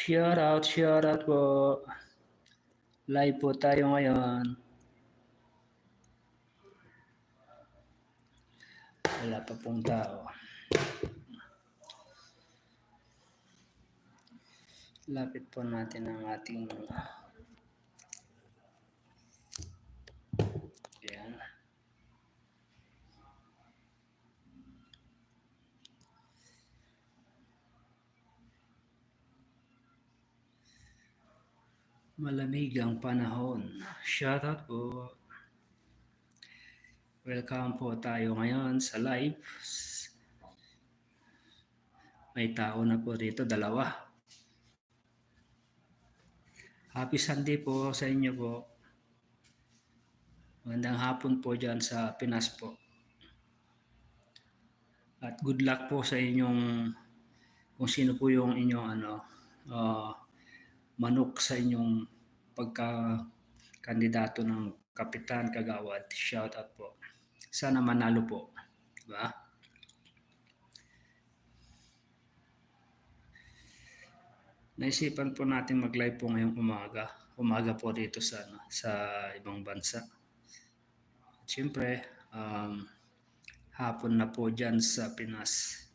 Shout out po. Live po tayo ngayon. Wala pa pong tao. Lapit po natin ang ating yan. Malamig ang panahon. Shout out po. Welcome po tayo ngayon sa live. May tao na po dito, dalawa. Happy Sunday po sa inyo po. Magandang hapon po dyan sa Pinas po. At good luck po sa inyong, kung sino po yung inyong manok sa inyong pagka-kandidato ng Kapitan Kagawad. Shout out po. Sana manalo po. Diba? Naisipan po natin mag-live po ngayong umaga. Umaga po dito sa ibang bansa. At siyempre, hapon na po dyan sa Pinas.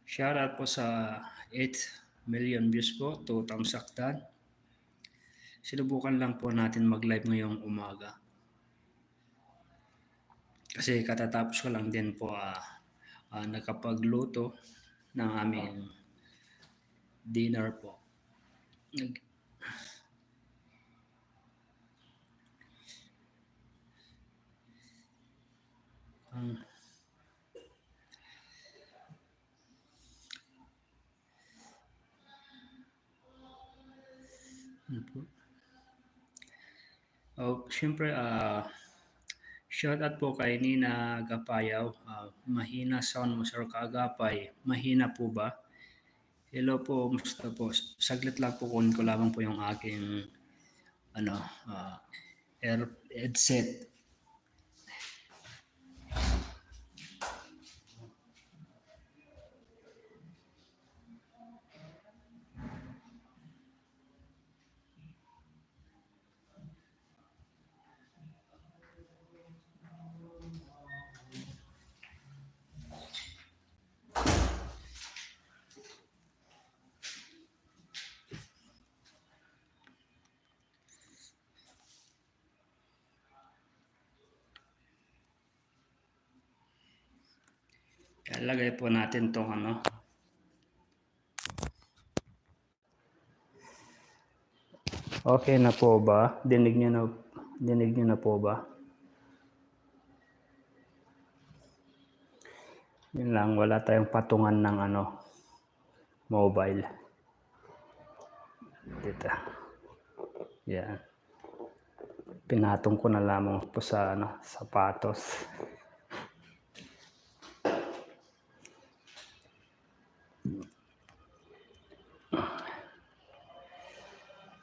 Shoutout po sa 8 million views po, 2 thumbs up done. Sinubukan lang po natin mag-live ngayong umaga. Kasi katatapos ko lang din po nakapagluto ng aming dinner po. Siyempre, shout out po kay Nina Gapayaw. Mahina sound mo, Sir Kagapay. Mahina po ba? Hello po, musta po? Saglit lang po, kunin ko lamang po yung aking headset. Lagay po natin tong Okay na po ba? Dinig niyo na po ba? Yun lang, wala tayong patungan ng mobile. Dito. Yan. Pinatong ko na lamang po sa sapatos.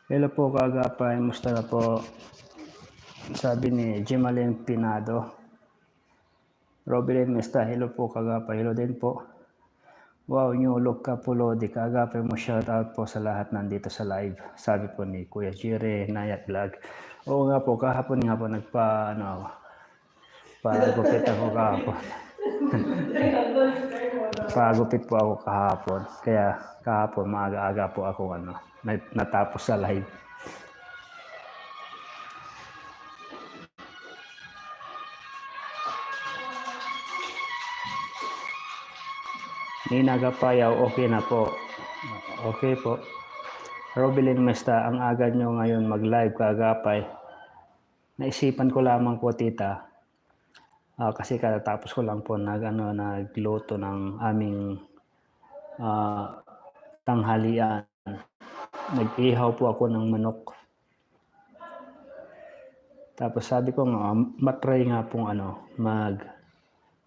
Hello po Kagapay, musta na po? Sabi ni Jimalin Pinado. Robin Mesta, hello po Kagapay, hello din po. Wow, new look ka po Lodi, Kagapay mo, shout out po sa lahat nandito sa live. Sabi po ni Kuya Jire, Nayat Vlog. Oo nga po, kahapon nga po pagupit ako kahapon. Pagupit po ako kahapon. Kaya kahapon maaga-aga po ako natapos sa live. Nina Gapayaw, okay na po. Okay po. Robilin Mesta, ang aga nyo ngayon mag-live Kagapay. Naisipan ko lamang po tita. Kasi katatapos ko lang po nagluto ng aming tanghalian. Nag-ihaw po ako ng manok. Tapos sabi ko matry nga pong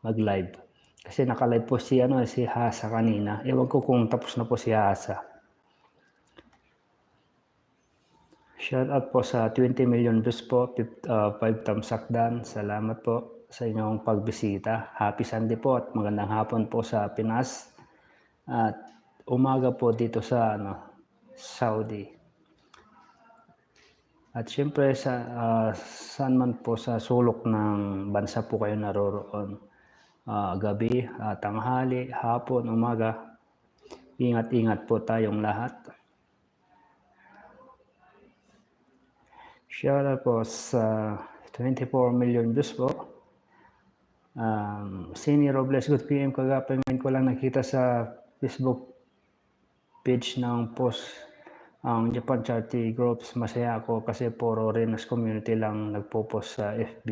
mag-live. Kasi naka-live po si Hasa kanina. Ewan ko kung tapos na po si Hasa. Shout out po sa 20 million views po, 5 thumbs up done. Salamat po sa inyong pagbisita. Happy Sunday po at magandang hapon po sa Pinas. At umaga po dito sa Saudi. At syempre saan man po sa sulok ng bansa po kayo naroroon, gabi, tanghali, hapon, umaga, ingat-ingat po tayong lahat. Shoutout po sa 24 million views po. Sini Robles, good PM kagapay. Ngayon ko lang nakita sa Facebook page ng post ang Japan Charity Groups. Masaya ako kasi puro Renas community lang nagpo-post sa FB.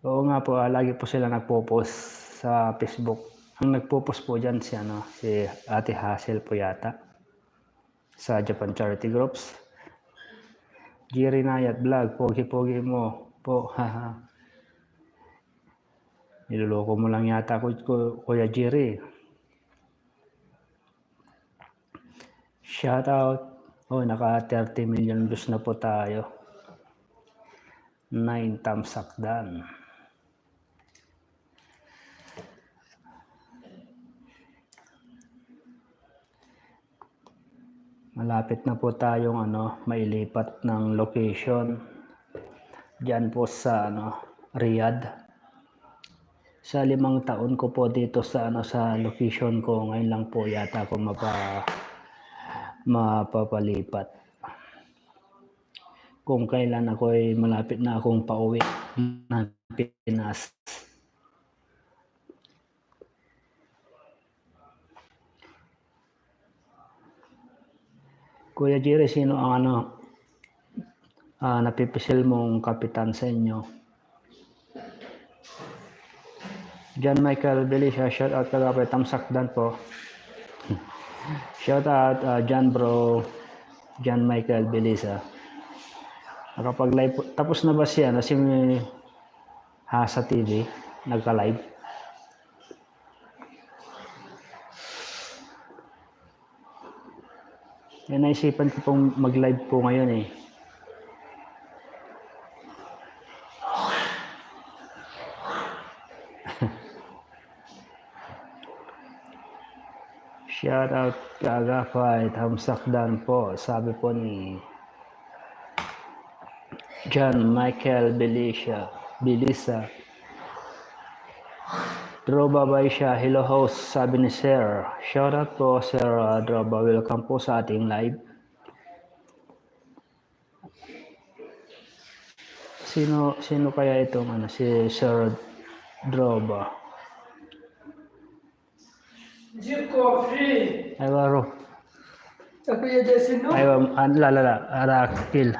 Oo nga po, lagi po sila nagpo-post sa Facebook. Ang nagpo-post po dyan si Ate Hazel po yata sa Japan Charity Groups. Jerry Nayat Vlog, pogi-pogi mo po, haha. Niloloko mo lang yata Kuya Jerry. Shout out. Naka 30 million views na po tayo. 9 thumbs up done. Malapit na po tayong mailipat ng location. Diyan po sa Riyadh. Sa 5 taon ko po dito sa sa location ko, ngayon lang po yata ako mapapalipat. Kung kailan ako'y malapit na akong pauwi ng Pinas. Kuya Jerry, sino ang napipisil mong kapitan sa inyo? John Michael Belisha, shout out kagapay, tamsak dan po. Shout out John Michael Belisha. Nakapag-live, tapos na ba siya si Hasa TV, nagka-live? Naisipan ko pong mag-live po ngayon eh. Shout out kagapay, tamsak dan po, sabi po ni John Michael Belisha. Droba ba siya? Hello host, sabi ni Sir. Shout out po Sir Droba, welcome po sa ating live. Sino kaya itong si Sir Droba? Ay waro. Ay Arakil.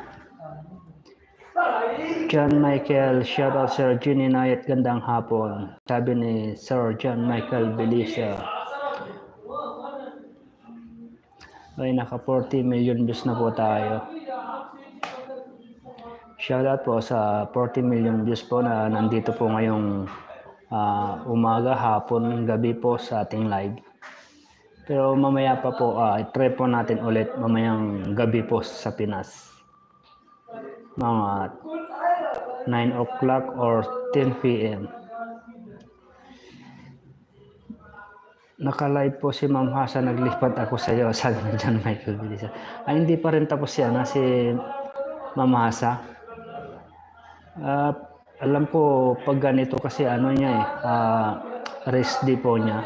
John Michael, shout out Sir Jenny Nayat, gandang hapon. Sabi ni Sir John Michael Belisha. Ay, naka 40 million views na po tayo. Shout out po sa 40 million views po na nandito po ngayong umaga, hapon, gabi po sa ating live. Pero mamaya pa po, try po natin ulit mamayang gabi po sa Pinas. Mga 9 o'clock or 10 p.m. Naka-live po si Ma'am Hasa, naglipat ako sa iyo, sabi ni John Michael Belisha. Ay, hindi pa rin tapos yan si Ma'am Hasa. Alam ko pag ganito kasi niya rest day po niya.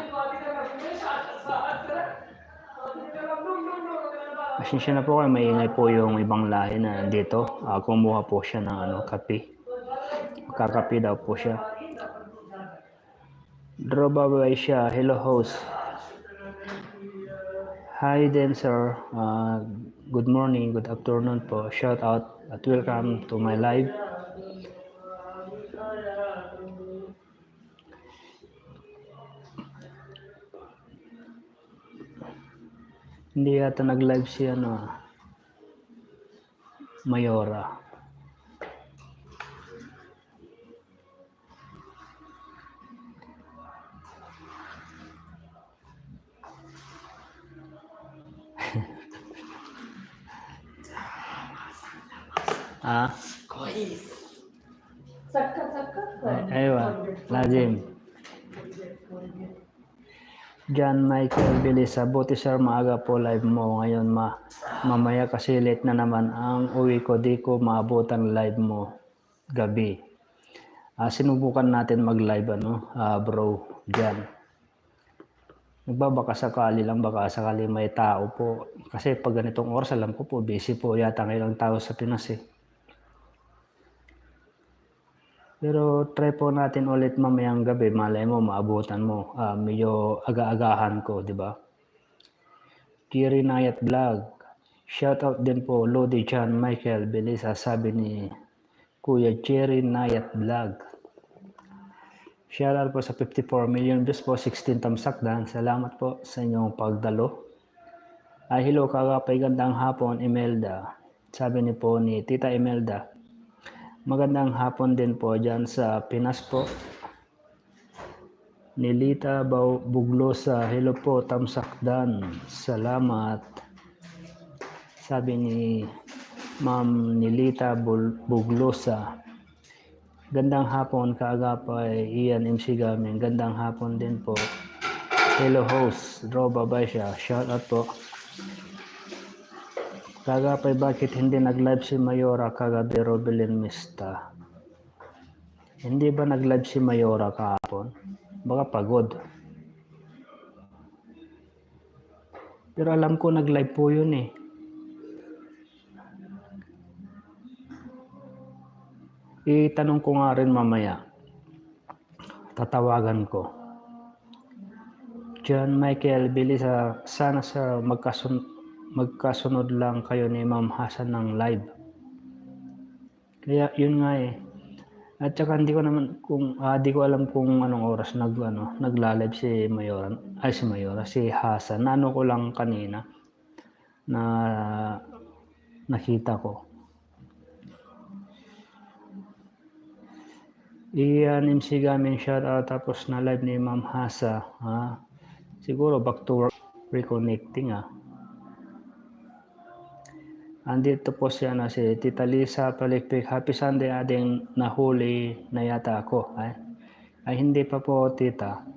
Pasensya na po kayo, maingay po yung ibang lahi na dito. Kumuha po siya ng kape. Kakape daw po siya. Droba ba siya? Hello host. Hi then sir. Good morning, good afternoon po. Shout out at welcome to my live. Hindi yata nag-live siya Mayora. Aywa, lazim. John Michael Bilisa, buti sir maaga po live mo ngayon mamaya kasi late na naman ang uwi ko, di ko maabutan live mo gabi. Sinubukan natin mag live bro John. Nagbabaka sakali lang, baka sakali may tao po. Kasi pag ganitong oras alam ko po busy po yata ngayon ang tao sa Pinas eh. Pero try po natin ulit mamayang gabi, malay mo maabutan mo. Medyo aga-agahan ko, di ba? Kiri Nayat Vlog. Shout out din po Lodi John Michael Belisa, sabi ni Kuya Jerry Nayat Vlog. Shout out po sa 54 million views po, 16 tamsak dan. Salamat po sa inyong pagdalo. Hello kagapay, gandang hapon Imelda. Sabi ni po ni Tita Imelda. Magandang hapon din po dyan sa Pinas po. Nilita Buglosa, hello po, tamsakdan. Salamat. Sabi ni Ma'am Nilita Buglosa. Gandang hapon kaagapay, Ian MC Gaming. Gandang hapon din po. Hello host, Roba Baisha. Shout out po. Kagapay, bakit hindi nag-live si Mayora kagabi, Robelin Mista? Hindi ba nag-live si Mayora kahapon? Baka pagod. Pero alam ko nag-live po yun eh. Itanong ko nga rin mamaya. Tatawagan ko. John Michael Bilisa, sana sa magkasunod lang kayo ni Ma'am Hasan ng live. Kaya yun nga eh. At saka hindi ko alam kung anong oras nagla-live si si Hasan. Nano ko lang kanina na nakita ko. Iyan MC Gaming, shout out, tapos na live ni Ma'am Hasa. Siguro back to work, reconnecting Andito po siya si Tita Lisa Palikpik. Happy Sunday, ading nahuli na yata ako. Ay hindi pa po tita.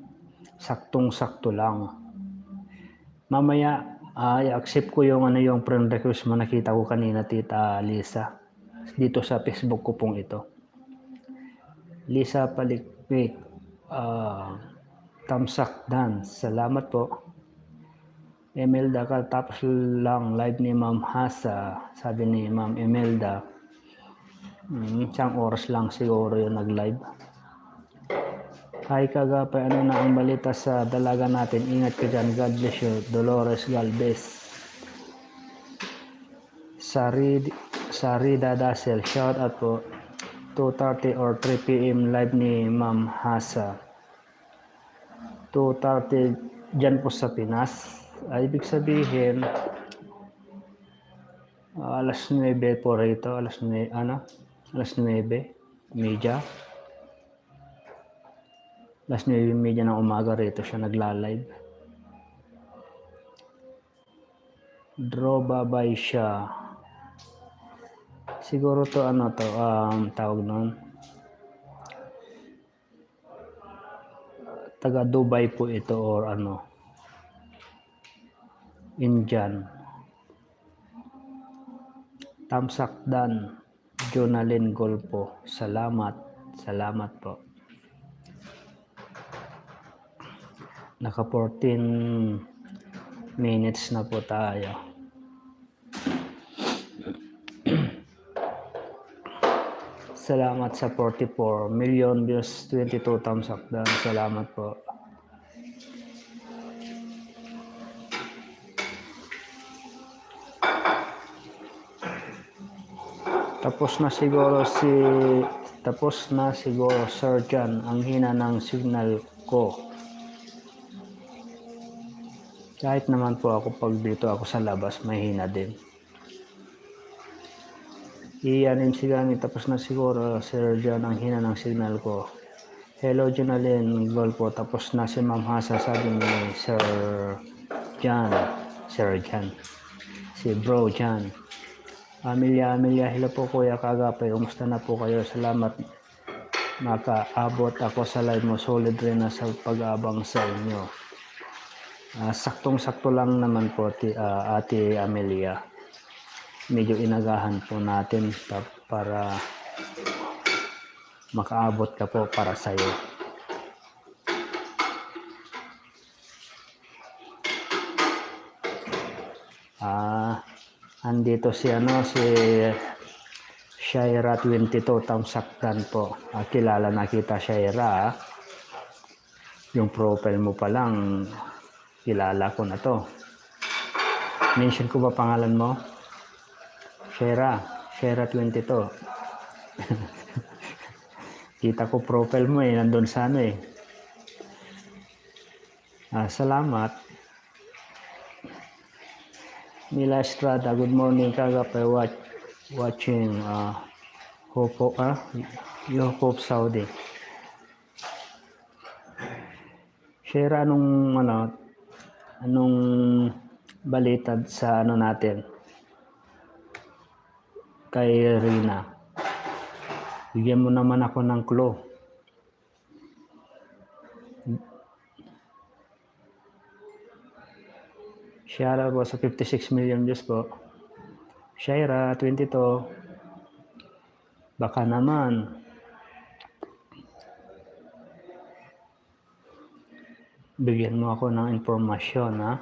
Saktong-sakto lang. Mamaya i-accept ko yung yung friend request mo nakita ko kanina, Tita Lisa. Dito sa Facebook ko pong ito. Lisa Palikpik. Tamsak dance. Salamat po. Imelda, tapos lang live ni Ma'am Hasa, sabi ni Ma'am Imelda. Isang oras lang siguro yung nag-live. Hi kagapay, ano na ang balita sa dalaga natin? Ingat ka dyan, God bless you. Dolores Galvez. Sarida Dasel, shout out po. 2:30 or 3 PM live ni Ma'am Hasa. 2:30 dyan po sa Pinas. Ibig sabihin alas 9 po rito, alas 9 media. Alas 9:30 ng umaga rito siya nagla-live. Drobabay siya. Siguro to tawag nun. Taga Dubai po ito or Indian. Tamsakdan, Jonalyn Golpo. Salamat po. Naka 14 minutes na po tayo. Salamat sa 44 million views, 22 tamsakdan. Salamat po. Tapos na siguro Sir John, ang hina ng signal ko. Kahit naman po ako pag dito ako sa labas, may hina din. Iyanin sigami, tapos na siguro Sir John, ang hina ng signal ko. Hello Jonalyn Golpo, tapos na si Ma'am Hasa, sabi ni Sir John, si Bro John. Amelia, hello po Kuya Kagapay, kumusta na po kayo? Salamat, nakaabot ako sa live mo, solid rin na sa pag-abang sa inyo. Saktong-sakto lang naman po, Ate Amelia. Medyo inagahan po natin para makaabot ka po para sa'yo. Andito si Shaira 22 Tamsakdan po. Kilala na kita, Shaira. Yung profile mo pa lang, kilala ko na to. Mention ko ba pangalan mo? Shaira 22. Kita ko profile mo nandun sa salamat. Mila Estrada, good morning kagapay watching Hope Saudi. Share anong balita sa natin kay Rina. Bigyan mo naman ako ng clue. Share po sa 56 million views po. Shaira 22. Baka naman bigyan mo ako ng impormasyon, ha?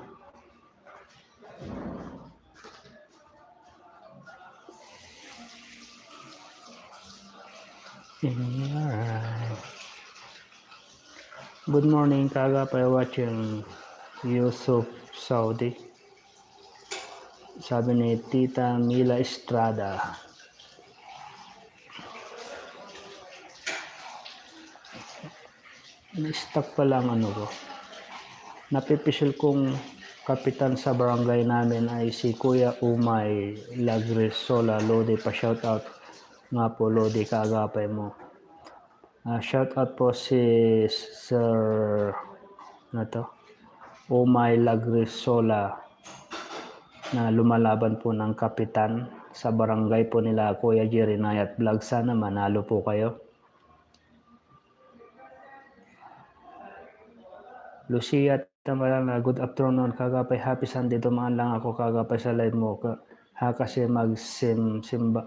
Good morning kagapay watching Yusuf Saudi. Sabi ni Tita Mila Estrada. Na-stuck pa lang ko. Napipisil kong kapitan sa barangay namin ay si Kuya Umay Lagrisola. Lodi pa shoutout nga po, Lodi, kaagapay mo. Shoutout po si Sir Umay Lagrisola na lumalaban po ng kapitan sa barangay po nila Kuya Jerry Nayat Vlog. Sana manalo po kayo. Lucia Tamarana, good afternoon kagapay, happy Sunday. Dumaan lang ako kagapay sa live mo kasi magsisimba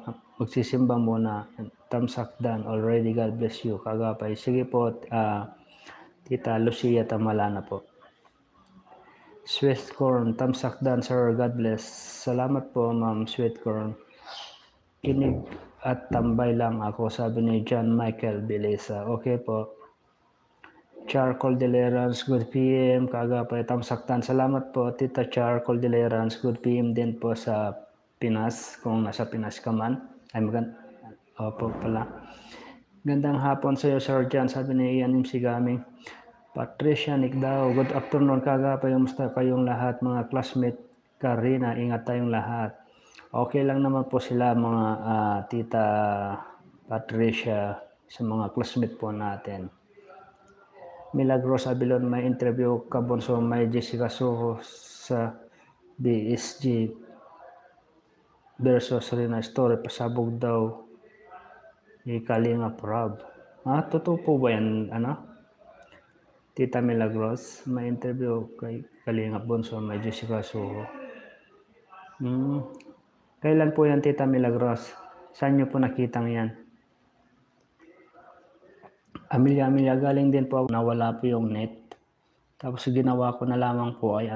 muna. Tamsakdan already, God bless you kagapay. Sige po, Tita Lucia Tamalana po. Sweet Corn, Tamsakdan sir, God bless. Salamat po ma'am Sweet Corn. Kinig at tambay lang ako, sabi ni John Michael Bilesa. Okay po. Charcoal Delerans, good PM kagapay, Tamsakdan. Salamat po Tita Charcoal Delerans, good PM din po sa Pinas, kung nasa Pinas ka man. Opo pala. Gandang hapon sa iyo Sir John, sabi ni Ian Imsigami. Patricia Nikdao, good afternoon kagapay, kumusta kayong lahat mga classmate Karina, ingat tayong lahat. Okay lang naman po sila mga Tita Patricia, sa mga classmate po natin. Milagros Abilon, may interview kabonso, may Jessica Soho sa BSG versus Rina Story, pasabog daw Kalinga Prab. Totoo po ba yan, Tita Milagros? May interview kay Kalinga Bonso, may Jessica Soho. Kailan po yan, Tita Milagros? Saan nyo po nakitang yan? Amelia, galing din po ako, nawala po yung net. Tapos ginawa ko na lamang po ay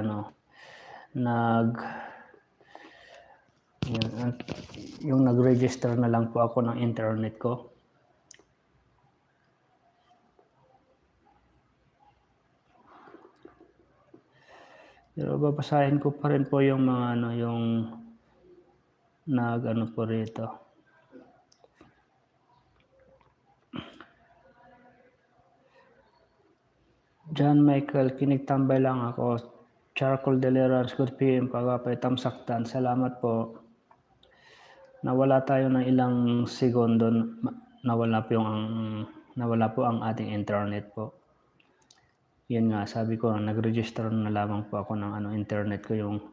yung nag-register na lang po ako ng internet ko. Pero babasahin ko pa rin po yung mga yung po rito. John Michael, kinigtambay lang ako. Charcoal Delerans, good PM kagapay, Tamsakdan. Salamat po. Nawala tayo ng ilang segundo, nawala po ang ating internet po. Yan nga, sabi ko, nag-register na lamang po ako ng internet ko, yung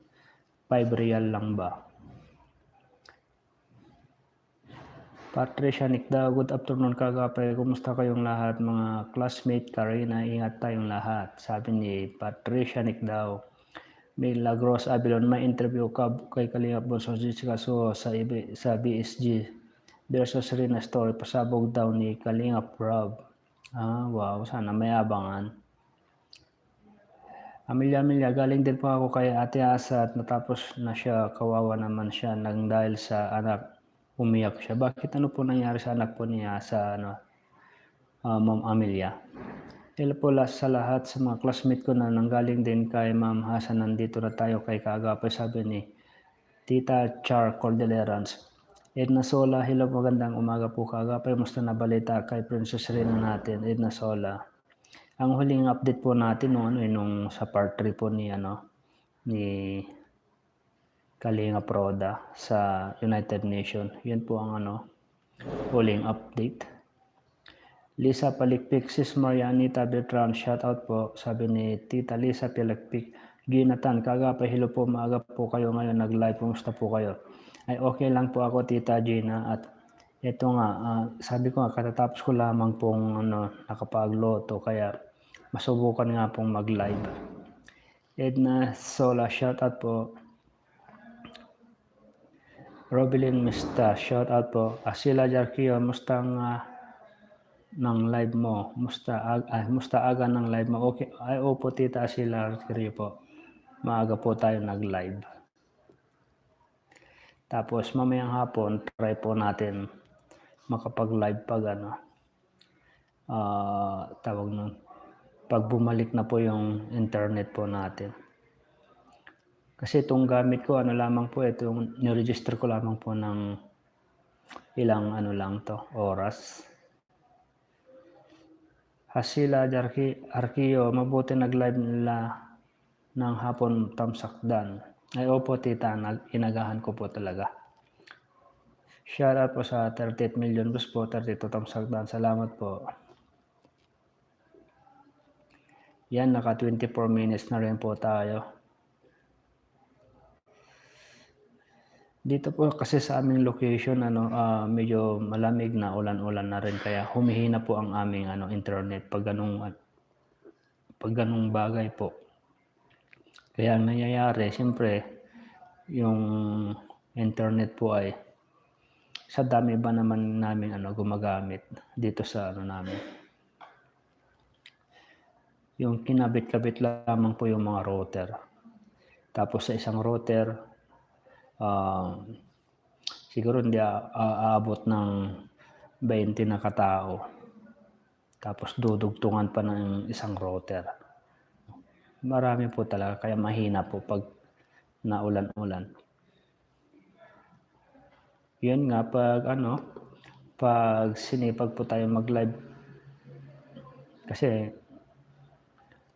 5 real lang ba. Patricia Nikda, good afternoon kagapay. Kumusta kayong lahat mga classmate? Karina, ingat tayong lahat. Sabi ni Patricia Nikda. Milagros Abilon, may interview ka kay Kalingap Bonso kaso sa BSG versus Rina Story. Pasabog daw ni Kalingap Rob. Wow, sana may abangan. Amelia, galing din po ako kay Ate Asa at natapos na siya, kawawa naman siya nang dahil sa anak, umiyak siya. Bakit ano po nangyari sa anak po niya sa Ma'am Amelia? Hello po sa lahat sa mga classmate ko na nanggaling din kay Ma'am Hasan. Nandito na tayo kay Kagapay, sabi ni Tita Char Cordelerans. Edna Sola, hello, magandang umaga po Kagapay. Musta na balita kay Princess Rina natin, Edna Sola? Ang huling update po natin nung sa part 3 po ni Kalinga Proda sa United Nations. Yun po ang huling update. Lisa Palikpik, Sis Marianita Beltran, shout out po, sabi ni Tita Lisa Palikpik. Ginatan, Kagapay, hello po, maaga po kayo ngayon, nag-live, kumusta po kayo? Ay okay lang po ako, Tita Gina, at ito nga, sabi ko nga, katatapos ko lamang pong nakapagloto, kaya masubukan nga pong mag-live. Edna Sola, shout out po. Robilin Mista, shout out po. Asila Jarkio, musta ng live mo? Musta aga ng live mo? Okay, ay opo Tita Asila Jarkio po. Maaga po tayo nag-live. Tapos mamayang hapon, try po natin makapag-live pag tawag nun, pag bumalik na po yung internet po natin. Kasi itong gamit ko, lamang po, itong niregister ko lamang po ng ilang lang to, oras. Hasila Arkiyo, mabuti nag-live nila ng hapon tamsakdan. Ay opo Tita, inagahan ko po talaga. Shout out po sa 38 million views po, 32 tamsakdan. Salamat po. Yan, naka 24 minutes na rin po tayo. Dito po kasi sa aming location, medyo malamig na, ulan-ulan na rin, kaya humihina po ang aming internet pag ganung bagay po. Kaya ang nangyayari, siyempre, yung internet po ay sa dami ba naman namin gumagamit dito sa namin. Yung kinabit-kabit lamang po yung mga router. Tapos sa isang router, siguro hindi aabot ng 20 na katao. Tapos dudugtungan pa ng isang router. Marami po talaga, kaya mahina po pag naulan-ulan. Yun nga, pag sinipag po tayo mag-live, kasi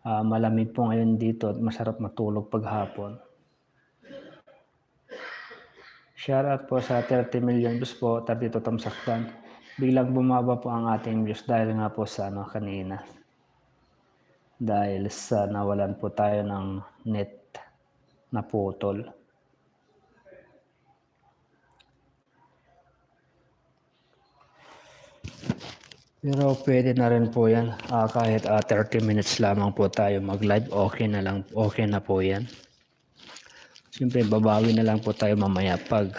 malamig po ngayon dito at masarap matulog paghapon. Shout out po sa 30 million views po, 32 tamsakdan. Biglang bumaba po ang ating views dahil nga po sa kanina. Dahil sa nawalan po tayo ng net na putol. Pero pwede na rin po yan. Kahit 30 minutes lamang po tayo mag-live, okay na po yan. Siyempre, babawi na lang po tayo mamaya pag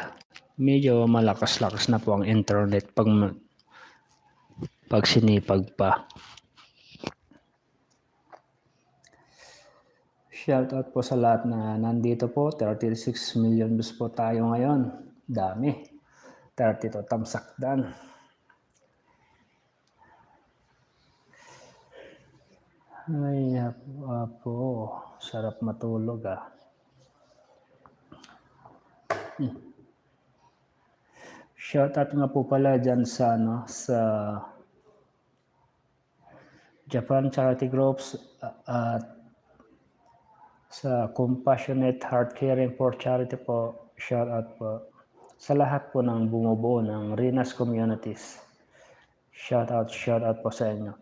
medyo malakas-lakas na po ang internet, pag sinipag pa. Shout out po sa lahat na nandito po. 36 million views po tayo ngayon. Dami. 32 tamsakdan. Ay, po. Sarap matulog Shout out nga po pala dyan sa Japan Charity Groups at sa Compassionate Heart Caring for Charity po. Shout out po sa lahat po ng bumubuo ng Rinas Communities. Shout out po sa inyo.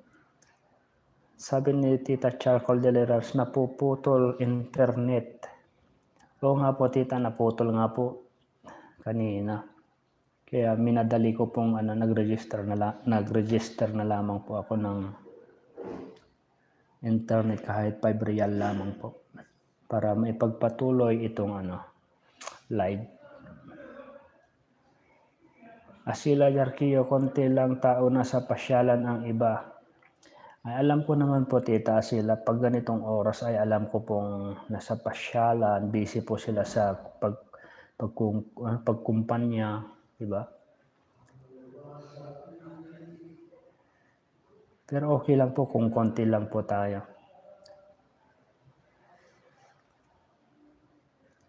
Sabi ni Tita Charcoal Deleras, napuputol internet. Oo nga po Tita, naputol nga po kanina. Kaya minadali ko pong nag-register na lamang po ako ng internet kahit 5 real lamang po para maipagpatuloy itong live. Asila Yarkio, konti lang tao na sa pasyalan ang iba. Ay, alam ko naman po Tita Asila, pag ganitong oras ay alam ko pong nasa pasyalan, busy po sila sa pagkumpanya, di ba? Pero okay lang po kung konti lang po tayo.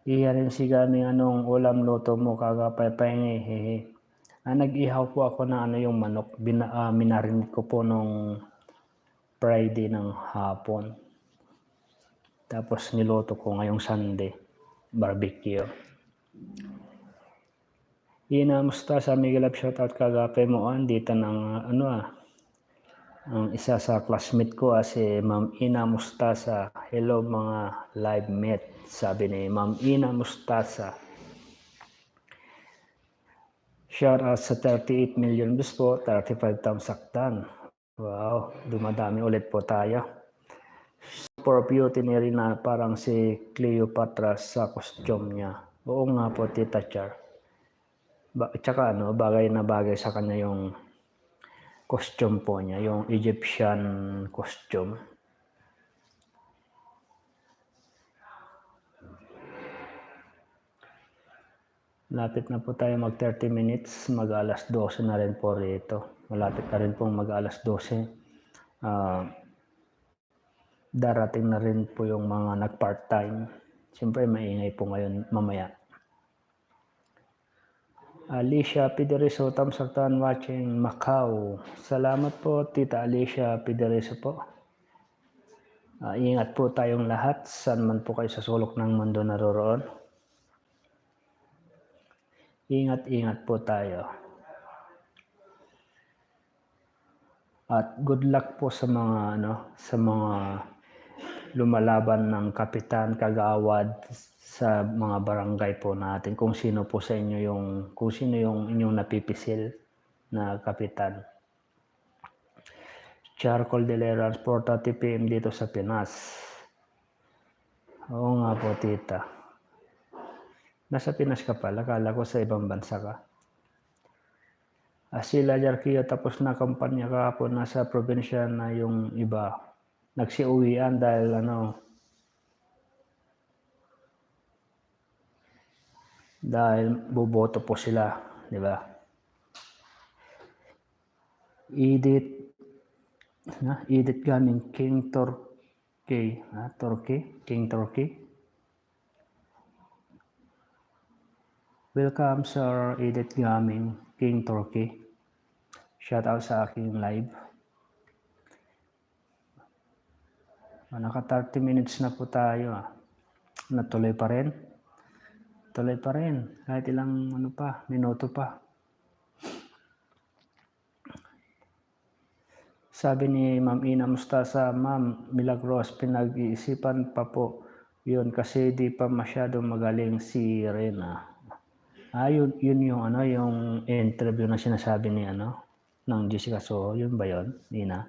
Iyarin si gani anong ulam luto mo kagapay pahingi, hehe. Nag-ihaw po ako na yung manok, minarinate ko po nung Friday ng hapon. Tapos niluto ko ngayong Sunday, barbecue. Ina, musta sa Miguel Up, shoutout kagapay mo dito ng ang isa sa classmate ko si Ma'am Ina Mustasa. Hello mga live mate, sabi ni Ma'am Ina Mustasa. Shout out sa 38 million views po, 35 times saktan. Wow, dumadami ulit po tayo. Super beauty ni Rina, parang si Cleopatra sa costume niya. Oo nga po Tita Char. Tsaka bagay na bagay sa kanya yung costume po niya, yung Egyptian costume. Malapit na po tayo mag 30 minutes, mag alas 12 na rin po rito. Malapit na rin pong mag alas 12. Darating na rin po yung mga nag part-time. Siyempre maingay po ngayon mamaya. Alicia Pideriso, Tamsaktan watching Macau. Salamat po Tita Alicia Pideriso po. Ingat po tayong lahat, saan man po kayo sa sulok ng mundo naroroon. Ingat-ingat po tayo. At good luck po sa mga sa mga lumalaban ng kapitan, kagawad sa mga barangay po natin. Kung sino po sa inyo kung sino yung inyong napipisil na kapitan. Charcoal Delerans, 4:30 PM dito sa Pinas. Oo nga po Tita. Nasa Pinas ka pala, kala ko sa ibang bansa ka. Asila Yarkio, tapos na kampanya kahapon, nasa probinsya na yung iba. Nagsiuwian dahil dahil boboto po sila, di ba? Edit Gaming, King Turkey, King Turkey. Welcome Sir Edit Gaming, King Turkey. Shout out sa aking live. Naka 30 minutes na po tayo. Natuloy pa rin. Tuloy pa rin. Kahit ilang minuto pa. Sabi ni Ma'am Ina Mustasa, Ma'am Milagros, pinag-iisipan pa po yun kasi di pa masyado magaling si Rena. Yun yung yung interview na sinasabi ni ng Jessica Soho, yun ba yun, Nina?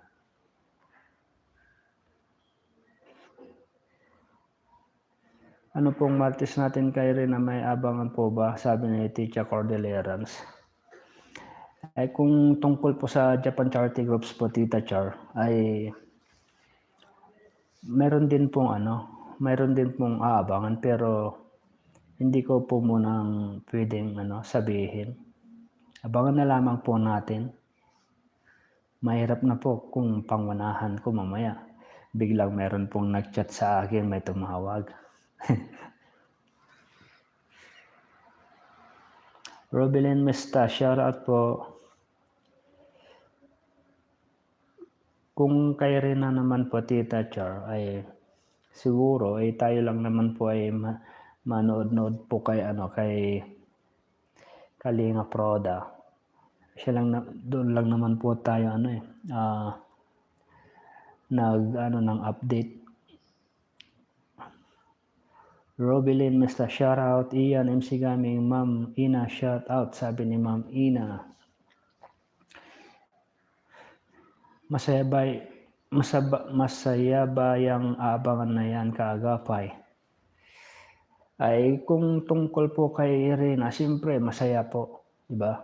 Ano pong Martes natin kay Rena, may abangan po ba? Sabi ni Teacher Cordelerans. Ay kung tungkol po sa Japan Charity Groups po Tita Char, ay meron din pong aabangan pero hindi ko po munang pwedeng sabihin. Abangan na lamang po natin. Mahirap na po kung pangunahan ko mamaya. Biglang meron pong nag-chat sa akin, may tumawag. Robelyn Mesta, shout out po. Kung kay Rena naman po Tita Char ay siguro ay tayo lang naman po ay manood-nood po kay Kalinga Proda. Doon lang naman po tayo ng update. Robilin Mr. Shoutout. Ian MC Gaming. Ma'am Ina shoutout. Sabi ni Ma'am Ina. Masaya ba yung aabangan na yan kaagapay? Ay kung tungkol po kay Irina, siyempre masaya po, di ba?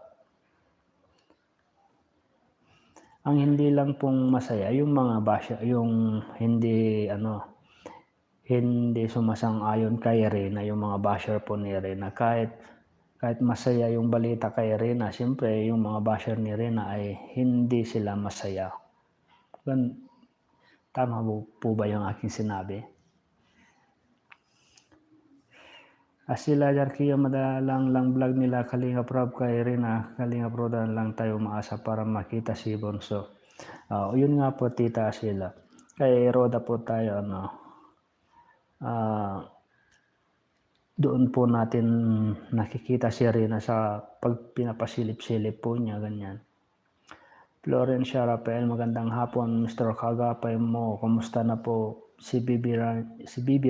Ang hindi lang pong masaya yung mga basya, yung hindi sumasang-ayon kay Irina, yung mga basher po ni Irina. Kahit masaya yung balita kay Irina, siyempre yung mga basher ni Irina ay hindi sila masaya. Tama po ba yung aking sinabi? Sila Jarkio, madalang lang vlog nila Kalinga Prab kay Irina. Kalinga Prab lang tayo maasa para makita si Bonso. Yun nga po tita sila. Kay Roda po tayo doon po natin nakikita si Irina sa pag pinapasilip-silip po niya, ganyan. Florencia Rafael, magandang hapon Mr. Kagapay mo. Kumusta na po si Bibi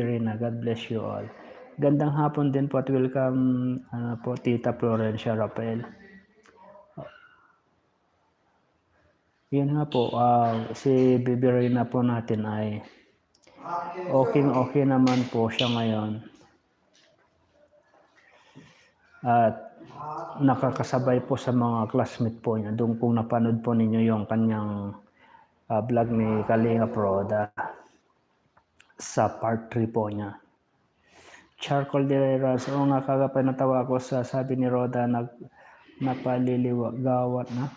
Rina? God bless you all. Gandang hapon din po at welcome po Tita Florencia Rafael. Yun nga po, si Bibi Rina po natin ay okay naman po siya ngayon. At nakakasabay po sa mga classmate po niya. Doon kung napanood po ninyo yung kanyang vlog ni Kalinga Proda sa part 3 po niya. Charcoal Direras, oo nga kagapay natawa ako sa sabi ni Roda napaliligawan na.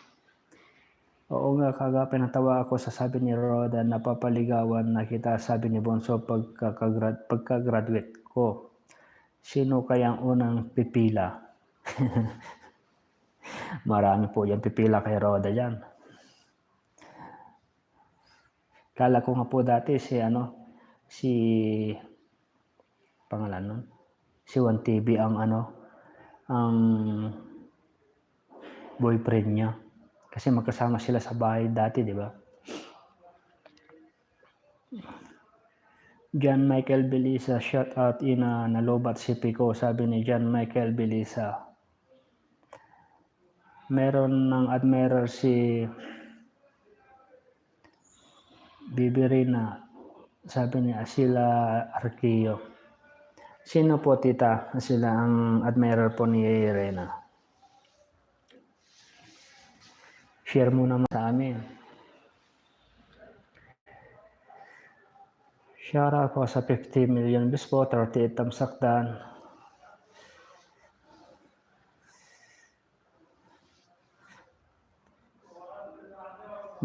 Oo nga kagapay natawa ako sa sabi ni Roda napapaligawan na kita, sabi ni Bonso pagka-graduate ko. Sino kayang unang pipila? Marami po yung pipila kay Roda dyan. Kala ko nga po dati si pangalan nun, si Juan TV ang boyfriend niya. Kasi magkasama sila sa bahay dati, di ba? John Michael Belisa, shout out Ina nalobat si Pico, sabi ni John Michael Belisa. Meron ng admirer si Bibi Rina, sabi ni Asila Arquillo. Sino po tita? Sila ang admirer po ni Irena. Share mo naman sa amin. Shout out po sa 50 million views po, 38 tamsakdan.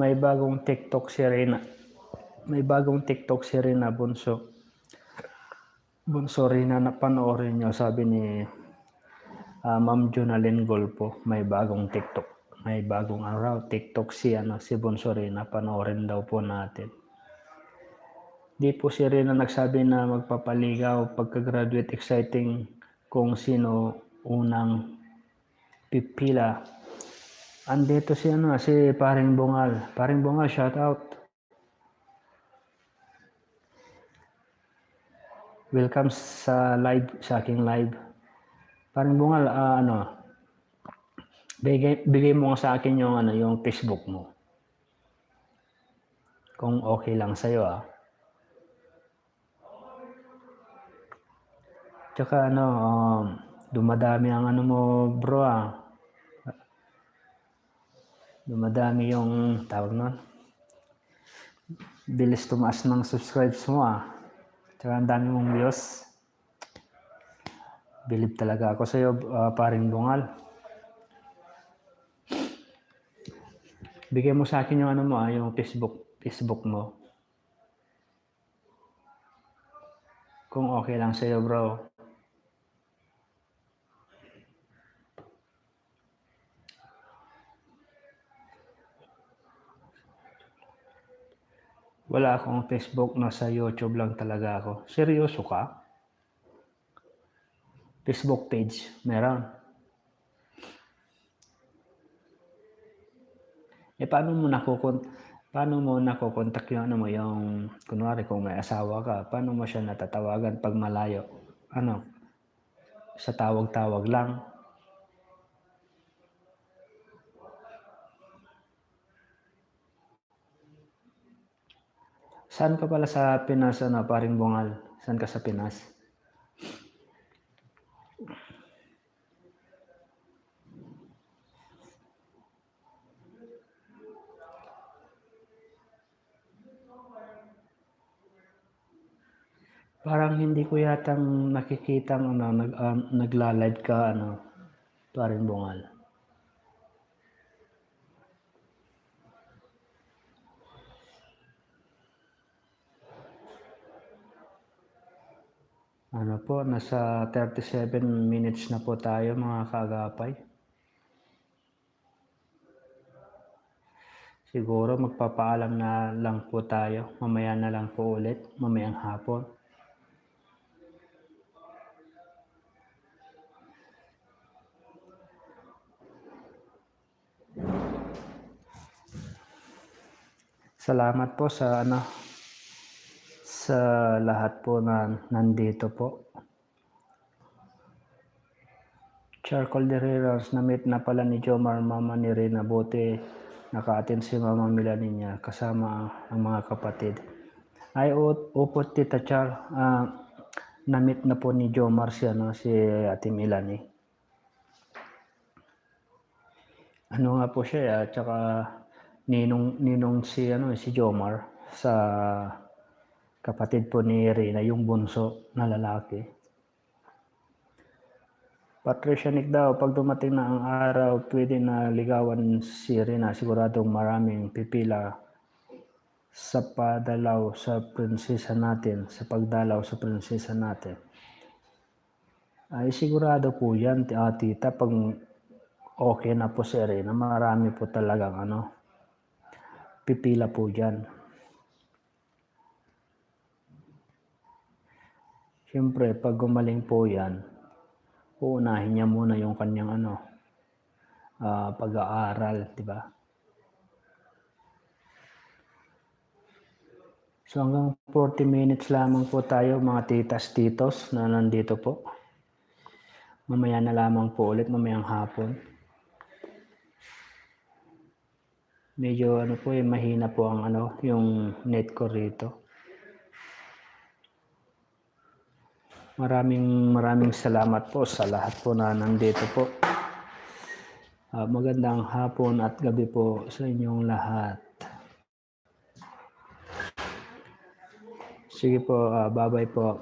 May bagong TikTok si Rina. Bonso Rina na panoorin nyo, sabi ni Ma'am Jonalyn Golpo. May bagong TikTok. May bagong TikTok si Bonso Rina, panoorin daw po natin. Di po si Rina nagsabi na magpapaligaw pagka-graduate, exciting kung sino unang pipila. Andito si Paring Bungal. Paring Bungal, shout out. Welcome sa aking live. Paring Bungal, bigay mo sa akin yung Facebook mo. Kung okay lang sa'yo Tsaka dumadami ang mo bro Dumadami yung tawag nun. Bilis tumaas ng subscribes mo Tsaka ang dami mong views. Bilib talaga ako sa'yo, Paring Bungal. Bigay mo sa akin yung yung Facebook mo. Kung okay lang sa'yo, bro. Wala akong Facebook, nasa YouTube lang talaga ako. Seryoso ka? Facebook page, meron. Paano mo nakokontak yung yung kunwari kung may asawa ka, paano mo siya natatawagan pag malayo? sa tawag-tawag lang. Saan ka pala sa Pinas, paring Bungal? Saan ka sa Pinas? Parang hindi ko yatang nakikitang nagla-live ka, paring Bungal. Nasa 37 minutes na po tayo, mga kaagapay. Siguro magpapaalam na lang po tayo. Mamaya na lang po ulit, mamayang hapon. Salamat po sa lahat po na nandito po. Charcoal Derreras, na-meet na pala ni Jomar, mama ni Rina. Buti naka-attend si Mama Melanie niya kasama ang mga kapatid. Ay, upot Tita Char, na-meet na po ni Jomar si Ate Melanie. Nga po siya, tsaka ninong si Jomar sa kapatid po ni Rina, yung bunso na lalaki. Patricia Nick daw, pag dumating na ang araw, pwede na ligawan si Rina. Siguradong maraming pipila sa pagdalaw sa prinsesa natin. Ay sigurado po yan, tita, pag okay na po si Rina, marami po talagang pipila po dyan. Siyempre, pag gumaling po yan, uunahin niya muna yung kanyang pag-aaral, di ba? So hanggang 40 minutes lamang po tayo, mga titas, titos na nandito po. Mamaya na lamang po ulit, mamayang hapon. Medyo mahina po ang yung net ko rito. Maraming salamat po sa lahat po na nandito po. Magandang hapon at gabi po sa inyong lahat. Sige po, bye-bye po.